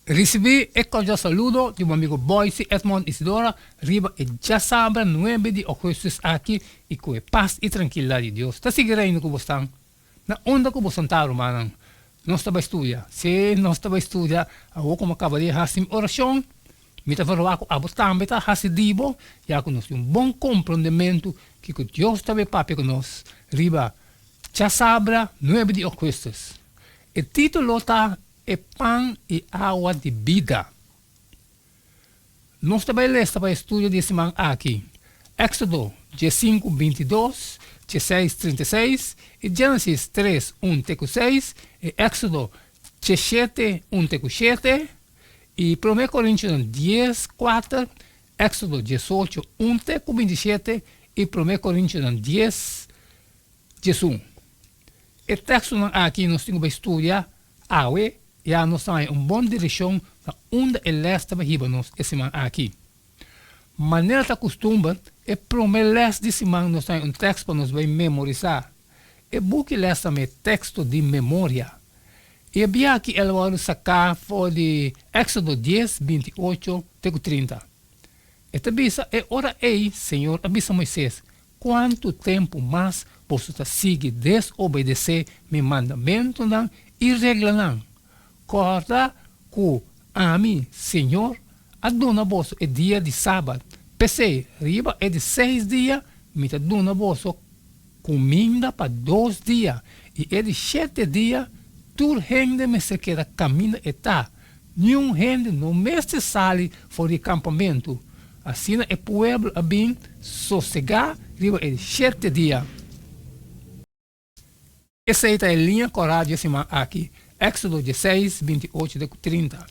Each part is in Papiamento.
Risibí e kordial saludo di bo amigo Boyce Edmond Isidora riba e djasabra nuebe di ougùstùs aki i ku e pas i trankilidat di Dios ta sigui reina ku bosnan na unda ku bosan ta rumannan. Nos ta bai studia. Sí, nos ta bai studia. Awor ku mi a kaba di hasi mi orashon, mi ta verwagt ku abo tambe ta hasi di bo, ya ku nos tin un bon komprondementu kiko Dios ta bai papia ku nos riba djasabra nuebe di ougùstùs. E título ta E pan i awa di bida. Nos ta bai lesa pa e studio di e siman aki, Éksodo diesinku bintidos, dieseis trinta i seis i Génesis tres un te ku seis i Éksodo diesshete un te ku shete i Promé Korintionan 10:4, Éksodo 18:1 te ku 27 i Promé Korintionan 10:11. E tekstonan aki nos tin ku bai studia awe, ya nos ta haña un bon direkshon na unda e lès ta bai hiba nos e siman aki. Manera ta kustumber, e promé lès di siman nos ta haña un tekst pa nos bai memorisá. E buki lès ta mei Teksto di Memoria. I e bia aki el a wòrdu saká for di Éksodo 10, 28 te ku 30. E ta bisa, E ora ei Señor a bisa Moisés, Kuantu tempu mas boso ta sigui desobedesé mi mandamentunan i reglanan? Kòrda ku ami, Señor, a duna boso e dia di sabat. P'esei, riba e di seis dia mi ta duna boso kuminda pa dos dia, i e di shete dia tur hende mester keda kaminda e ta. Niun hende no mester sali for di e kampamentu. Asina e pueblo a bin sosegá riba e shete dia. Esei ta e liña kòrá dje siman aki, Éksodo 16, 28 te ku 30.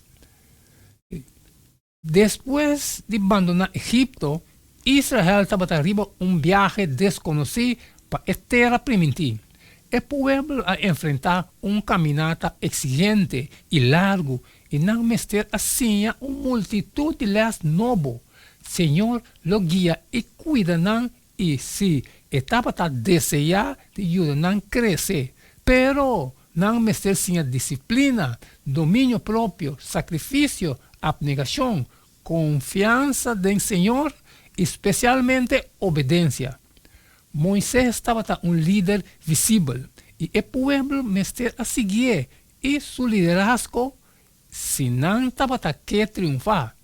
Despues di bandoná Egipto, Israel tabata riba un biahe deskonosí pa e Tera Primintí. E pueblo a enfrentá un kaminata eksigente i largu i nan mester a siña un multitut di lès nobo. Señor lo guia i kuida nan i si E tabata deseá di yuda nan krese. Pero nan mester siña disiplina, dominio propio, sakrifisio, apnegashon, konfiansa den Señor i spesialmente obedensia. Moises tabata un lider visibel i e pueblo mester a siguié i su liderazgo si nan tabata ke triunfá.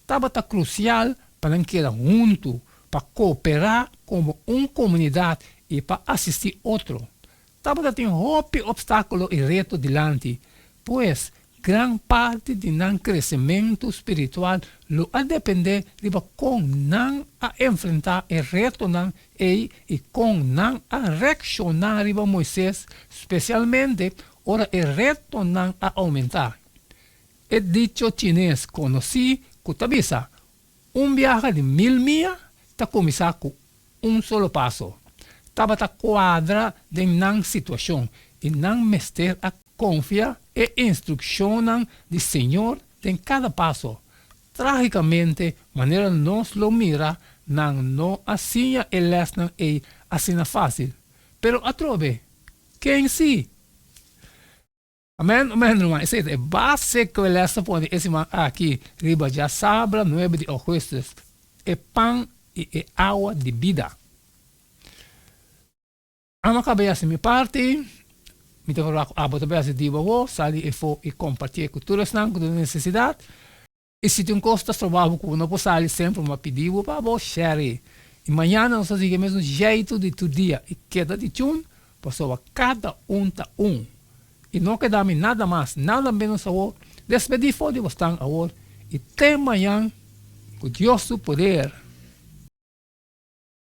Tabata krusial pa nan keda huntu, pa kooperá komo un komunidat i pa asistí otro. Tabata tin hopi opstákulo i reto dilanti, pues gran parti di nan kresementu spiritual lo a dependé riba kon nan a enfrentá e retonan ei i kon nan a reakshoná riba Moisés, spesialmente ora e retonan a oumentá. E dicho chines konosí ku ta bisa, Un biaha di mil mia ta kuminsá ku un solo paso, tabata kuadra den nan situashon i nan mester a konfia e instrukshonnan di Señor den kada paso. Trágikamente, manera nos lo mira, nan no a siña e lèsnan ei asina fásil. Pero atrobe, ken sí? Amen, amen, ruman. Esei ta e base ku e lès ta pone e siman aki riba djasabra nuebe di ougùstùs, e pan i e awa di bida. Amo a kaba di hasi mi parti. Mi ta verwagt ku abo ta bai hasi di bo awor, sali efo i kompartié ku tur esnan ku tin nesesidat. I si tin un kos ta stroba bo ku bo no por sali semper bo a pidi bo pa bo share. I mañana nos ta sigui e mesun jeitu di tur dia i keda di chun pasobra kada un ta un. I no keda mi nada mas nada menos awor despedí for di bosnan awor i te mañan ku Dios su poder.